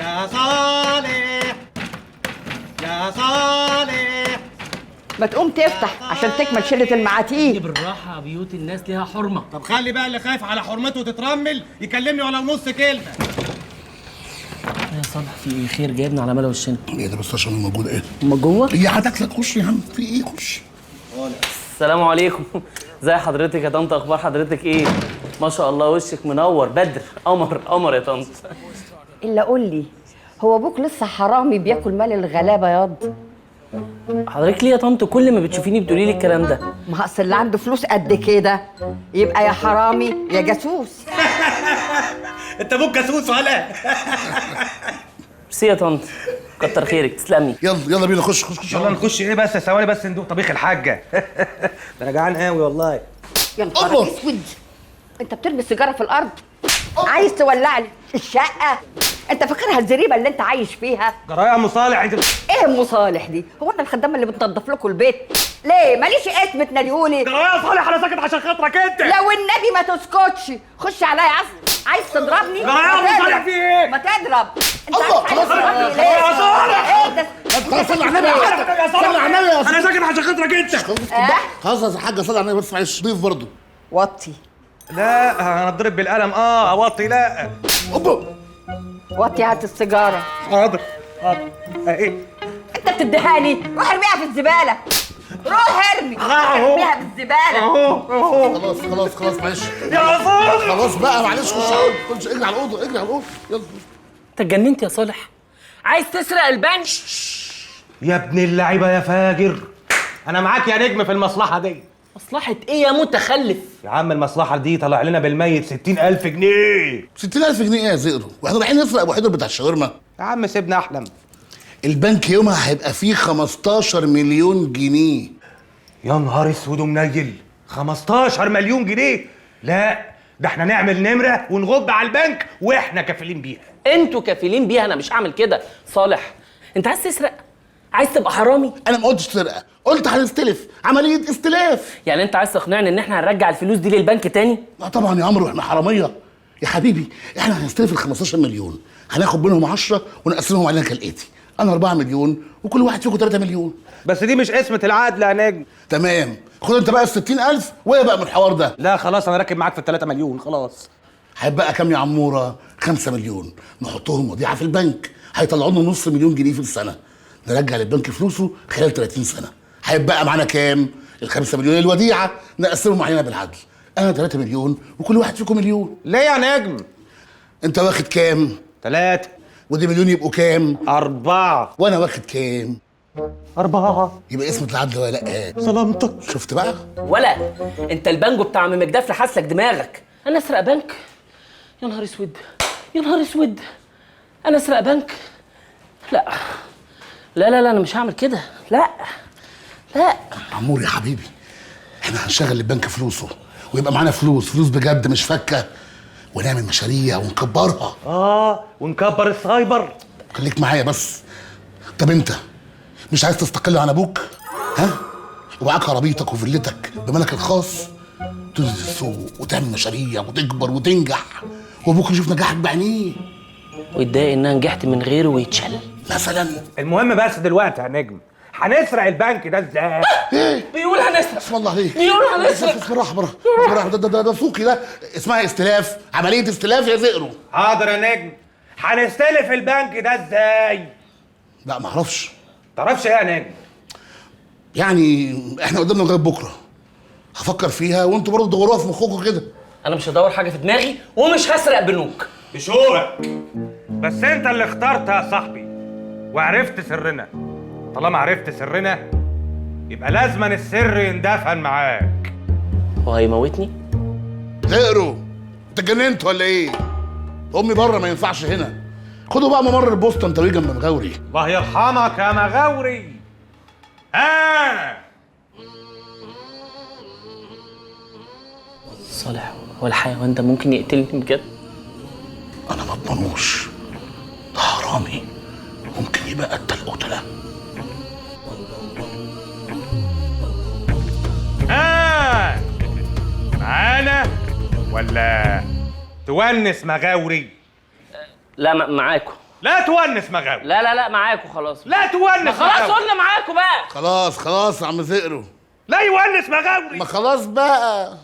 يا صالح يا صالح، ما تقوم تفتح عشان تكمل شله المعاتيه. بالراحة، بيوت الناس ليها حرمه. طب خلي بقى اللي خايف على حرمته تترمل يكلمني ولو نص كلمة. يا صالح في ايه؟ خير جايبنا على ملا وشنا. ايه ده بس عشان موجود؟ ايه ما جوه؟ هي هتاكلك. خش يا عم، في ايه؟ خش. السلام عليكم. ازي حضرتك يا طنط؟ اخبار حضرتك ايه؟ ما شاء الله وشك منور، بدر قمر قمر يا طنط. الا قول لي، هو ابوك لسه حرامي بياكل مال الغلابة ياض؟ حضرتك ليه يا طنط كل ما بتشوفيني بتقولي لي الكلام ده؟ ما اصل اللي عنده فلوس قد كده يبقى يا حرامي يا جاسوس. انت ابوك جاسوس ولا؟ ميرسي يا طنط، كتر خيرك، تسلمي. يلا يلا بينا، خش خش خش. يلا نخش. ايه بس ثواني بس ندوق طبيخ الحاجة. ده انا جعان قوي والله. يا نهار اسود، انت بترمي السيجارة في الارض؟ عايز تولع لي الشقة؟ انت فاكرها الزريبه اللي انت عايش فيها؟ جرايه يا ام صالح انت. ايه ام صالح دي؟ هو انا الخدامة اللي بتنظف لكم البيت؟ ليه ماليش اسم تناديهولي؟ جرايه يا صالح، انا ساكت عشان خاطرك انت. لو النبي ما تسكتش، خش عليا. عايز تضربني؟ جرايه يا ام صالح في ايه؟ ما تضرب انت. الله، خلاص يا صالح. ايه ده؟ خلاص صلي على النبي يا صلي على النبي يا انا ساكت عشان خاطرك انت. خلاص يا حاجة صلي على النبي بس، معلش ضيف برضه. وطي. لا انا اتضرب بالقلم. اوطي. لا اوبا وطي، هات السيجارة. حاضر حاضر. ايه انت بتديها لي؟ روح ارميها في الزبالة، روح ارمي، ارميها في الزبالة. اهو اهو. خلاص خلاص خلاص معلش يا صالح خلاص بقى معلش. خش خش، اجري على الاوضة، اجري على الاوضة يلا. انت اتجننت يا صالح؟ عايز تسرق البنك؟ يا ابن اللعيبة يا فاجر، انا معاك يا نجم في المصلحة دي. مصلحة ايه يا متخلف؟ يا عم المصلحة دي طلع لنا بالميت 60,000 جنيه. 60,000 جنيه ايه يا زئرو؟ واحنا رايحين نسرق ابو حيدر بتاع الشاورما؟ يا عم سيبنا احلم. البنك يومها هيبقى فيه 15 مليون جنيه. يا نهار اسود ومنيل، 15 مليون جنيه؟ لا ده احنا نعمل نمره ونغب على البنك واحنا كفيلين بيها. انتوا كفيلين بيها، انا مش هعمل كده. صالح انت عايز تسرق؟ عايز تبقى حرامي؟ انا ما قلتش سرقه، قلت هنستلف، عملية استلاف. يعني انت عايز تقنعني ان احنا هنرجع الفلوس دي للبنك تاني؟ لا طبعا يا عمرو، احنا حرامية يا حبيبي. احنا هنستلف ال 15 مليون، هناخد منهم 10 ونقسمهم علينا كالاتي: انا 4 مليون وكل واحد فيكم 3 مليون. بس دي مش قسمه العدل يا نجم. تمام، خد انت بقى ال 60,000 وهي بقى من الحوار ده. لا خلاص انا راكب معاك في ال 3 مليون خلاص. هيبقى كام يا عموره؟ 5 مليون، نحطهم وديعة في البنك، هيطلعوا لنا نص مليون جنيه في السنة. نرجع للبنك فلوسه خلال 30 سنة. هيبقى معانا كام؟ ال 5 مليون الوديعة نقسمهم علينا بالعدل، انا 3 مليون وكل واحد فيكم مليون. ليه يا نجم؟ انت واخد كام؟ 3. ودي مليون يبقوا كام؟ 4. وانا واخد كام؟ 4. يبقى اسمة العدل ولا لا؟ سلامتك. شفت بقى؟ ولا انت البانجو بتاع عم مجدف لحسلك دماغك. انا اسرق بنك؟ يا نهار اسود يا نهار اسود، انا اسرق بنك؟ لا لا لا لا، انا مش هعمل كده. لا لا عمور يا حبيبي، احنا هنشغل البنك فلوسه ويبقى معانا فلوس، فلوس بجد مش فكه، ونعمل مشاريع ونكبرها. ونكبر السايبر. خليك معايا بس. طب انت مش عايز تستقل عن ابوك؟ ها؟ ومعاك عربيتك وفيلتك بمالك الخاص، تنزل السوق وتعمل مشاريع وتكبر وتنجح، وابوك يشوف نجاحك بعينيه ويتضايق ان انا نجحت من غيره ويتشل مثلا. المهم بس دلوقتي يا نجم، هنسرق البنك ده ازاي؟ ايه؟ بيقول هنسرق. اسم الله عليك. بيقول هنسرق. بس بالراحة بالراحة بالراحة، ده سوقي ده، اسمها استلاف، عملية استلاف يا زئرو. حاضر يا نجم، هنستلف البنك ده ازاي؟ لا ما اعرفش. تعرفش ايه يا نجم؟ يعني احنا قدامنا لغاية بكره، هفكر فيها وانتوا برضه تدوروها في مخكم كده. انا مش هدور حاجة في دماغي ومش هسرق بنوك. بشوقك بس انت اللي اخترت يا صاحبي وعرفت سرنا. طالما عرفت سرنا يبقى لازما السر يندفن معاك. هو هيموتني؟ زئرو انت اتجننت ولا ايه؟ امي بره ما ينفعش هنا. خدوا بقى ممر البوسطه انت جنب مغاوري. الله يرحمك يا مغاوري. ها صالح، هو الحيوان ده ممكن يقتلني بجد؟ انا ما اضمنوش، ده حرامي ممكن يبقى قتل قتله. معانا ولا تونس مغاوري؟ لا معاكم. لا تونس مغاوري. لا لا لا معاكوا خلاص. لا تونس خلاص مغاوري. قلنا معاكوا بقى. خلاص خلاص يا عم زئرو. لا يونس مغاوري. ما خلاص بقى.